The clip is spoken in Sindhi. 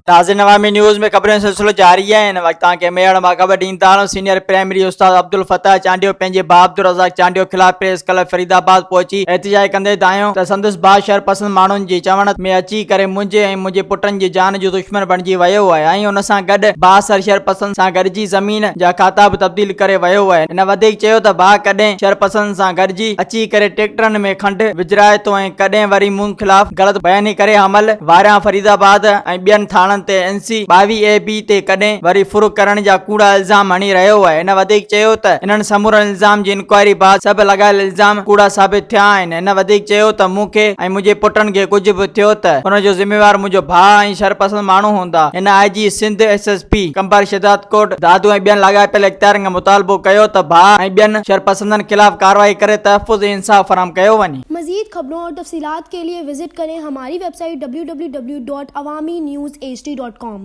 ناظرين عوامي نيوز ۾ خبرن جو سلسلو جاري آهي هن وقت توهان کي ميهڙ مان خبر ڏيندا هلون سينيئر پرائمري استاد عبدالفتاح چانڊيو پنهنجي ڀاء عبدالرزاق چانڊيو خلاف پريس ڪلب فريد آباد پهچي احتجاج ڪندي دانهيو ته سندس ڀاء شرپسند ماڻهن جي چوڻ ۾ اچي ڪري منهنجي ۽ منهنجي پٽن جي جان جو دشمن بڻجي ويو آهي ۽ ان سان گڏ بااثر شرپسند سان گڏجي زمين جا کاتا به تبديل ڪري ويو آهي هن وڌيڪ چيو ته ڀاء ڪڏهن شرپسند سان گڏجي اچي ڪري ٽريڪٽرن ۾ کنڊ وجهرائي ٿو ۽ ڪڏهن وري مون خلاف غلط بياني ڪري حمل واريان فريد آباد ۽ ٻين ٿاڻن تي اين سي 22 اي بي تي ڪڏهن وري ڦر ڪرڻ جا ڪوڙا الزام هڻي رهيو آهي هن وڌيڪ چيو ته انهن سمورن الزام جي انڪوائري بعد سڀ لڳايل الزام ڪوڙا ثابت ٿيا آهن هن وڌيڪ چيو ته مون کي ۽ منهنجي پٽن کي ڪجهه به ٿيو ته ان جو ذميوار منهنجو ڀاء ۽ شرپسند ماڻهو هوندا هن I G Sindh S S P Qambar Shahdadkot Dadu ۽ ٻين لاڳاپيل اختيارين کان مطالبو ڪيو ته ڀاء ۽ ٻين شرپسندن خلاف ڪارروائي ڪري تحفظ ۽ انصاف فراهم ڪيو وڃي. मज़ीद खबरों और तफसीलात के लिए विज़िट करें हमारी वेबसाइट www.awamiNewsHD.com.